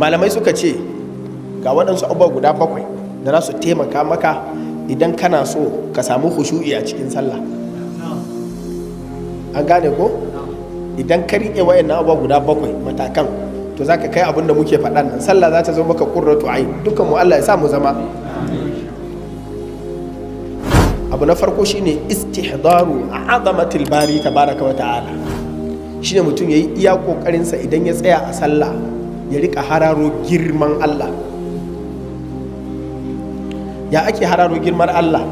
Malamai suka ce ga waɗansu abubuwa guda bakwai da za su taimaka maka idan kana so ka samu khushu'i a cikin sallah. An gane ko? Idan ka riƙe wayannan abubuwa guda bakwai matakan, to za ka kai abin da muke faɗan nan, sallah za ta zama maka qurratu ayn. Dukkan mu Allah ya sa mu zama. Abu na farko shine istihdaru azamatil bari tabaraka wa ta'ala. Shine mutum yayi iya kokarinsa, idan ya tsaya a sallah ya rika hararo girman Allah. Ya ake hararo girman Allah?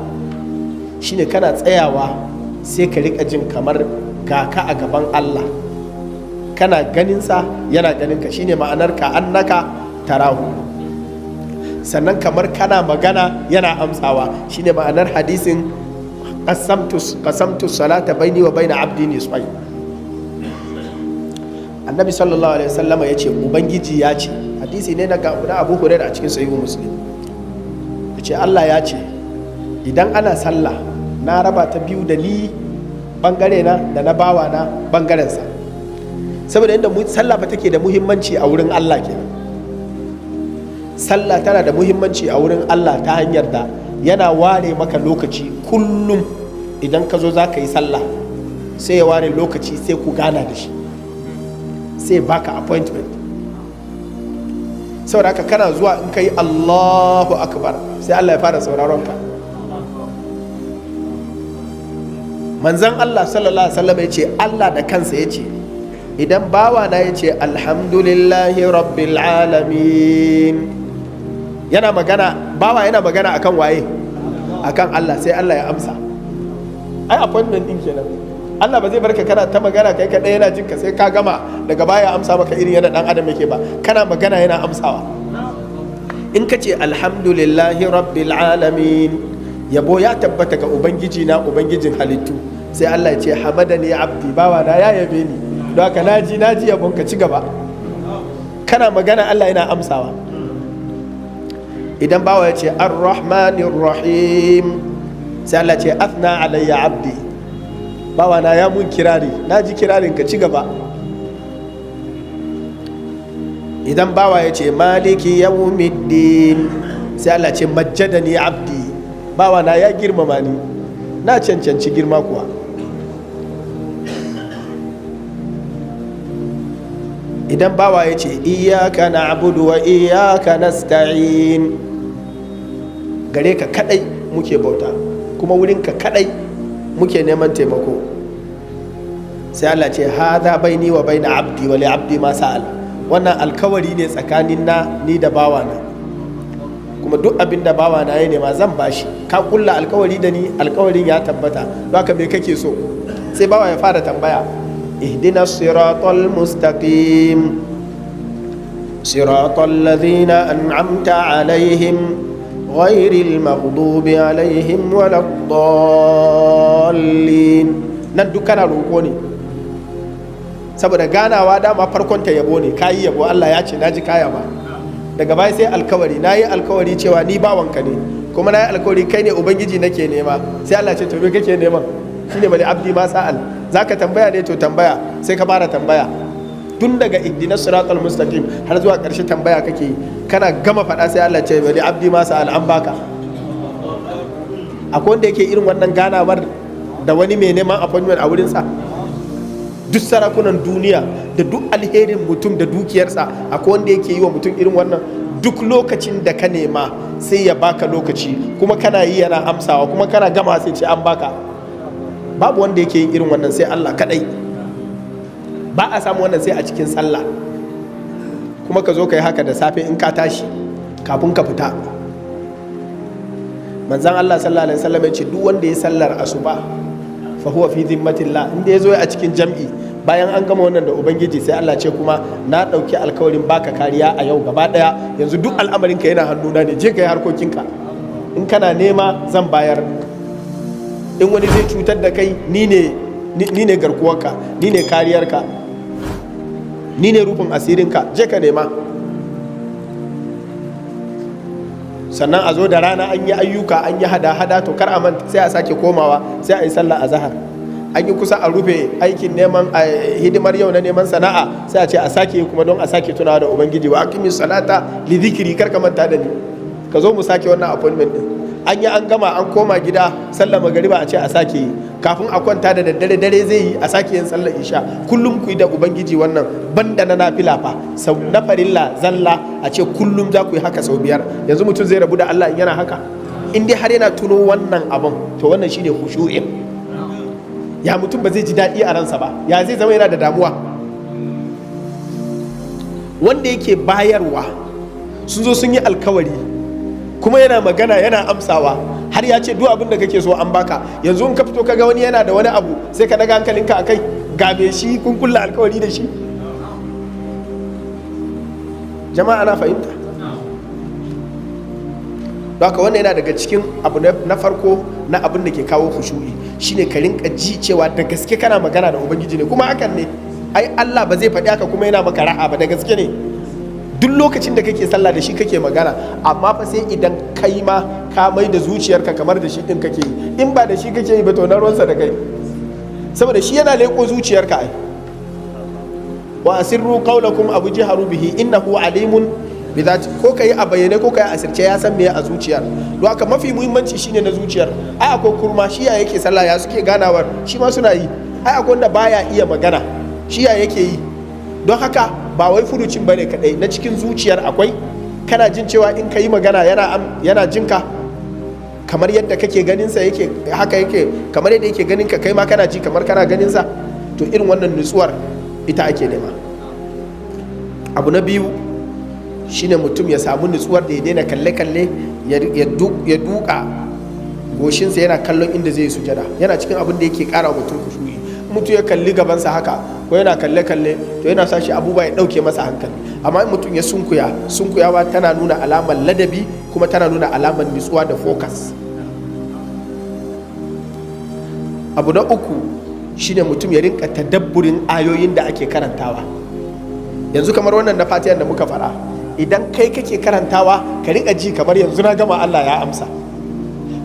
Shine kana tsayawa sai ka rika jin kamar ga ka a gaban Allah, kana ganinsa yana ganinka. Shine ma'anar ka annaka tarahu. Sannan kamar kana magana yana amsawa. Shine ma'anar hadisin qasamtu salata baini wa baina abdi nisfai. Annabi sallallahu alaihi wasallama ya ce Ubangiji ya ce, hadisi ne na Abu Hurairah a cikin Sahihu Muslim, ya ce Allah ya ce, idan ana sallah na raba ta biyu, da ni bangare na, da na bawa na bangarensa. Saboda inda sallah fa take da muhimmanci a wurin Allah kenan. Sallah tana da muhimmanci a wurin Allah ta hanyar da yana ware maka lokaci kullum. Idan ka zo za ka yi sallah, sai ya ware lokaci, sai ku gana da shi, sai baka appointment. Saboda haka kana zuwa, in ka yi Allahu akbar, sai Allah ya fara sauraron ka. Manzan Allah sallallahu alaihi wasallam ya ce Allah da kansa ya ce, idan bawa na ya ce alhamdulillahi rabbil alamin, yana magana, bawa yana magana akan waye? Akan Allah. Sai Allah ya amsa. Ai appointment din kenan. Allah ba zai barka kana ta magana kai kaɗai yana jin ka, sai ka gama daga baya amsa maka irin yana dan adam yake ba. Kana magana yana amsawa. In ka ce alhamdulillahi rabbil alamin, yabo ya tabbata ga Ubangiji na, Ubangijin halittu, sai Allah ya ce hamadani abdi, bawa na ya yabe ni, don haka naji, naji yabon ka, ci gaba. Kana magana Allah yana amsawa. Idan bawa ya ce arrahmanir rahim, sai Allah ce athna alayya abdi, bawa na ya mun kirari, na ji kirarin ka, ci gaba. Idan bawa ya ce maliki yawmiddin, sai Allah ce majjadani abdi, bawa na ya girmama ni, na cancanci girma kuwa. Idan bawa ya ce iyyaka na'budu wa iyyaka nasta'in, gare ka kadai muke bauta kuma wurinka kadai muke neman taimako, sai Allah ce hadha baini wa baina abdi wa li abdi ma sa'al. Wannan alkawari ne tsakanin na ni da bawa na, kuma duk abin da bawa na ya nema zan bashi. Ka kulla alkawari da ni, alkawarin ya tabbata, haka me kake so? Sai bawa ya fara tambaya, ihdina siratal mustaqim, siratal ladhina an'amta alaihim ghairil maghdubi alaihim waladdallin. Nan duk kana roƙo ne, saboda ganawa dama farkon ta yabo ne. Kayi yabo, Allah ya ce naji kaya ba. Daga baya sai alkawari, na yi alkawari cewa ni bawanka ne, kuma na yi alkawari kai ne Ubangiji nake nema. Sai Allah ce to me kake neman? Shine bali abdi ma sa'al. Zaka tambaya ne, to tambaya. Sai ka fara tambaya tun daga ihdina siratal mustaqim har zuwa ƙarshe, tambaya kake yi. Kana gama faɗa, sai Allah ce bali abdi ma sa'al, an baka. Akwai wanda yake irin wannan ganawar da wani mai neman appointment a wurinsa? Duk sarakunan duniya da duk alherin mutum da dukiyarsa, akwai wanda yake yi wa mutum irin wannan? Duk lokacin da ka nema sai ya baka lokaci, kuma kana yi yana amsawa, kuma kana gama sai ce an baka. Babu wanda yake yin irin wannan sai Allah kadai. Ba a samu wannan sai a cikin sallah. Kuma ka zo ka yi haka da safe in ka tashi kafin ka fita. Manzan Allah sallallahu alaihi wasallam ya ce duk wanda ya sallar asuba fa huwa fi dhimmatillah. Inda ya zo a cikin jam'i, bayan an gama wannan da Ubangiji, sai Allah ce kuma na ɗauki alkawarin baka kariya a yau gaba ɗaya. Yanzu duk al'amarinka yana hannuna ne, je ka yi harkokinka. In kana nema zan bayar, in wani zai cutar da kai, ni ne garkuwarka, ni ne kariyarka, ni ne rufin asirinka, je ka nema. Sannan a zo da rana, an yi ayyuka, an yi hada-hada, to kar a manta sai a sake komawa, sai a yi sallah a zahar. An yi kusa a rufe aikin neman hidimar yau na neman sana'a, sai a ce a sake kuma don a sake tunawa da Ubangiji. Wa aqimi salata li dhikri, kar ka manta da ni, ka zo mu sake wannan appointment din. An yi an gama, an koma gida, sallar magariba a ce a sake yi. Kafin a kwanta da daddare, dare zai yi, a sake yin sallar isha. Kullum ku yi da Ubangiji wannan, banda na nafila fa, sau na farilla zalla a ce kullum za ku yi haka sau 5. Yanzu mutum zai rabu da Allah in yana haka? In dai har yana tuno wannan abun, to wannan shine khushu'in. Ya mutum ba zai ji daɗi a ransa ba? Ya zai zama yana da damuwa? Wanda yake bayarwa, sun zo sun yi alkawari, kuma yana magana yana amsawa, har ya ce duk abin da kake so an baka. Yanzu in ka fito kaga wani yana da wani abu, sai ka daga hankalinka a kai? Ga me shi kun kulla alkawari da shi. Jama'a, ana fahimta? Haka wannan yana daga cikin abu na farko na abin da ke kawo khushu'i, shine ka rinka ji cewa da gaske kana magana da Ubangiji ne. Kuma hakan ne ai, Allah ba zai faɗi haka kuma yana maka ra'a ba. Da gaske ne, duk lokacin da kake sallah da shi kake magana. Amma fa sai idan kai ma ka mai da zuciyarka kamar da shi din kake yi. In ba da shi kake yi ba, to na ruwansa da kai? Saboda shi yana leƙo zuciyarka ai. Wa asirru qawlakum aw ijharu bihi innahu alimun bi dhati. Ko kai a bayyane ko kai a asirce, ya san me a zuciyar. Don haka mafi muhimmanci shine na zuciyar. Ai akwai kurma, shi ya yake sallah? Ya suke ganawar? Shi ma suna yi. Ai akwai wanda baya iya magana, shi ya yake yi? Don haka ba wai furucin bane kadai, na cikin zuciyar akwai. Kana jin cewa in ka yi magana yana jinka, kamar yadda kake ganinsa yake, haka yake, kamar yadda yake ganin ka, kai ma kana ji kamar kana ganinsa. To irin wannan nutsuwar ita ake nema. Abu na biyu shine mutum ya samu nutsuwar da ya daina kalle-kalle, ya duka goshinsa yana kallon inda zai yi sujada. Yana cikin abin da yake kara wa mutum kushu'i. Mutum ya kalli gabansa haka ko yana kalle-kalle, to yana sa shi abubuwa ya dauke masa hankali. Amma in mutum ya sunkuya, sunkuyawa tana nuna alamar ladabi, kuma tana nuna alamar nutsuwa da focus. Abu na uku shine mutum ya rinka tadabburin ayoyin da ake karantawa. Yanzu kamar wannan na Fatihan da muka fara, idan kai kake karantawa, ka rinka ji kamar yanzu na gama, Allah ya amsa.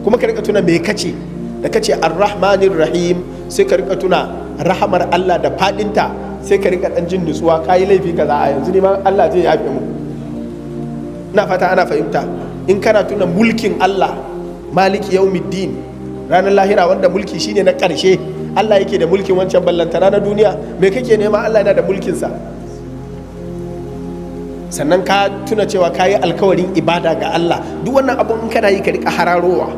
Kuma ka rinka tuna me kace da kace Ar-Rahmanir Rahim, sai ka rinka tuna rahamar Allah da fadinta, sai ka rinka dan jin nutsuwa. Kayi laifi kaza, a yanzu ne ma Allah zai yafe mu. Ina fata ana fahimta. In kana tuna mulkin Allah, Maliki Yaumiddin, ranar lahira wanda mulki shine na ƙarshe, Allah yake da mulkin wancan, ballantana na duniya, me kake nema? Allah yana da mulkinsa. Sannan ka tuna cewa ka yi alkawarin ibada ga Allah. Duk wannan abun in kana yi, ka rika hararowa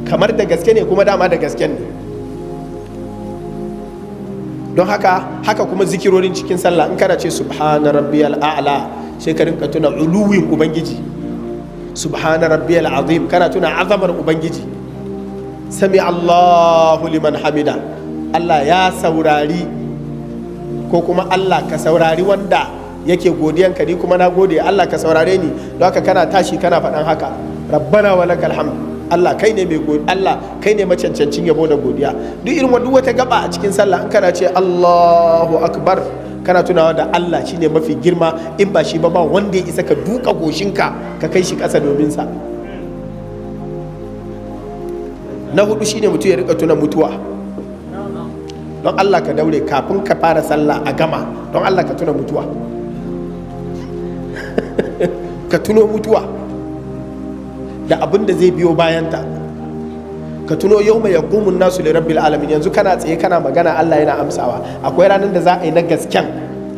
kamar da gaske ne, kuma dama da gasken ne. Don haka, haka kuma zikirorin cikin sallah, in kana ce subhana rabbiyal a'la, sai ka rinka tuna uluwin Ubangiji. Subhana rabbiyal azim, kana tuna azamar Ubangiji. Sami Allahu liman hamida, Allah ya saurari, ko kuma Allah ka saurari wanda yake godiyan ka, ni kuma na gode, Allah ka saurare ni. Don haka kana tashi kana faɗan haka, rabbana wa lakal hamd, Allah kai ne mai godiya, Allah kai ne macancancin yabo da godiya. Duk irin duk wata gaba a cikin sallah, in kana ce Allahu akbar, kana tunawa da Allah shine mafi girma, in ba shi ba ba wanda ya isa ka duka goshinka ka kai shi ƙasa domin sa. Na hudu shine mutum ya rika tuna mutuwa. Don Allah ka daure kafin ka fara sallah a gama, don Allah ka tuna mutuwa, ka tuno mutuwa da abin da zai biyo bayanta. Ka tuno yau mai yaqumun nasu li rabbil alamin. Yanzu kana tsaye kana magana, Allah yana amsawa. Akwai ranar da za a yi na gasken,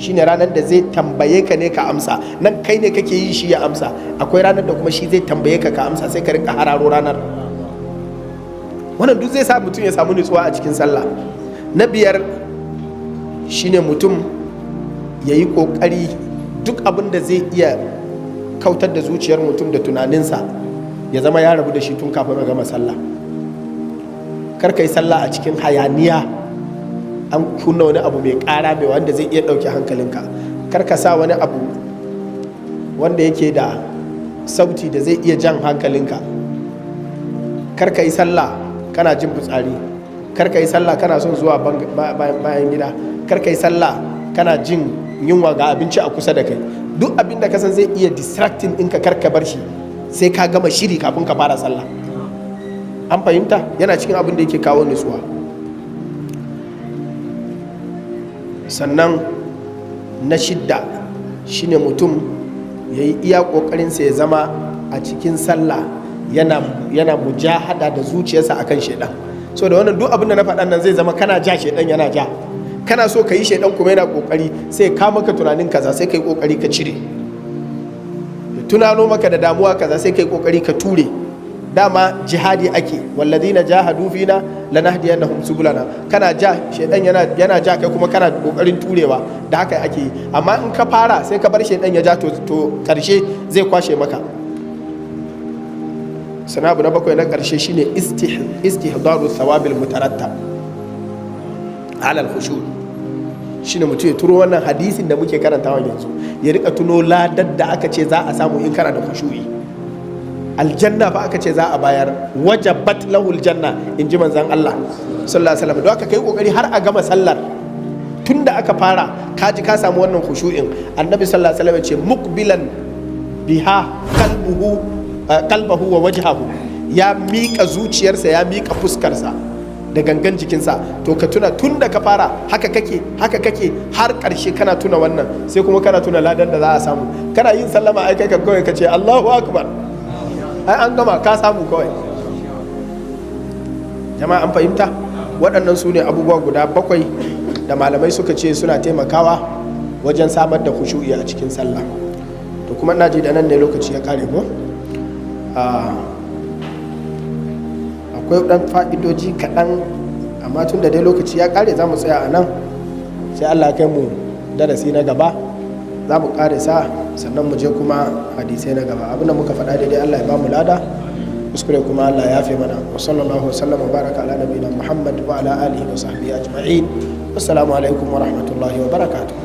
shine ranar da zai tambaye ka ne ka amsa. Nan kai ne kake yi, shi ya amsa. Akwai ranar da kuma shi zai tambaye ka, ka amsa. Sai ka rinka hararo ranar. Wannan duk zai sa mutum ya samu nutsuwa a cikin sallah. Na biyar shine mutum ya yi ƙoƙari duk abin da zai iya kautar da zuciyar mutum da tunaninsa, ya zama ya rabu da shi tun kafin a gama sallah. Kar ka yi sallah a cikin hayaniya, an kunna wani abu mai ƙara, mai wanda zai iya ɗauke hankalinka. Kar ka sa wani abu wanda yake da sauti da zai iya jan hankalinka. Kar ka yi sallah kana jin fitsari. Kar ka yi sallah kana son zuwa bayan gida. Kar ka yi sallah kana jin yunwa, ga abinci a kusa da kai. Duk abin da ka san zai iya distracting ɗinka, kar ka bar shi sai ka gama shiri kafin ka fara sallah. An fahimta? Yana cikin abin da yake kawo nutsuwa. Sannan na shidda shine mutum ya yi iya ƙoƙarinsa ya zama a cikin sallah yana mujahada da zuciyarsa akan shaidan. So da wannan duk abin da na faɗan nan zai zama kana ja, shaidan yana ja. Kana so ka yi, shaidan kuma yana ƙoƙari sai ka maka tunanin kaza, sai ka yi ƙoƙari ka cire. Ya tunano maka da damuwa kaza, sai ka yi ƙoƙari ka ture. Dama jihadi ake, والذين جاهدوا فينا لنهدينهم سبلنا. Kana ja, shaidan yana ja, kai kuma kana kokarin turewa. Da haka ake yi. Amma in ka fara sai ka bar shaidan ya ja, to karshe zai kwashe maka. Sana abu na bakwai na karshe shine استحضار الثواب المترتب على الخشوع. Shine mutum ya turo wannan hadisin da muke karantawa yanzu, ya rika tuno ladar da aka ce za a samu in kana da khushu'i. Aljanna fa aka ce za a bayar, وجبت له الجنة, in ji manzan Allah صلى الله عليه وسلم. Don haka kai kokari har a gama sallar. Tunda aka fara ka ji ka samu wannan khushu'in, Annabi صلى الله عليه وسلم ya ce مقبلا بها قلبه ووجهه, ya miƙa zuciyarsa, ya miƙa fuskarsa da gangan jikinsa. To ka tuna tun da ka fara haka kake, haka kake har ƙarshe, kana tuna wannan, sai kuma kana tuna ladan da za a samu. Kana yin sallama, ai kai ka kawai ka ce الله أكبر, ai an gama, ka samu kawai. Jama'a, an fahimta? Waɗannan su ne abubuwa guda bakwai da malamai suka ce suna taimakawa wajen samar da khushu'i a cikin sallah. To kuma ina ji da nan ne lokaci ya kare ko. Akwai ɗan fa'idoji kaɗan, amma tun da dai lokaci ya kare, za mu tsaya a nan. Sai Allah kai mu darasi na gaba, za mu sa, sannan mu je kuma hadisai na gaba. Abin da muka faɗa daidai, Allah ya ba mu lada. Kuskure kuma, Allah ya fi mana. وصلى الله وسلم وبارك على نبينا محمد وعلى آله وصحبه أجمعين. والسلام عليكم ورحمة الله وبركاته.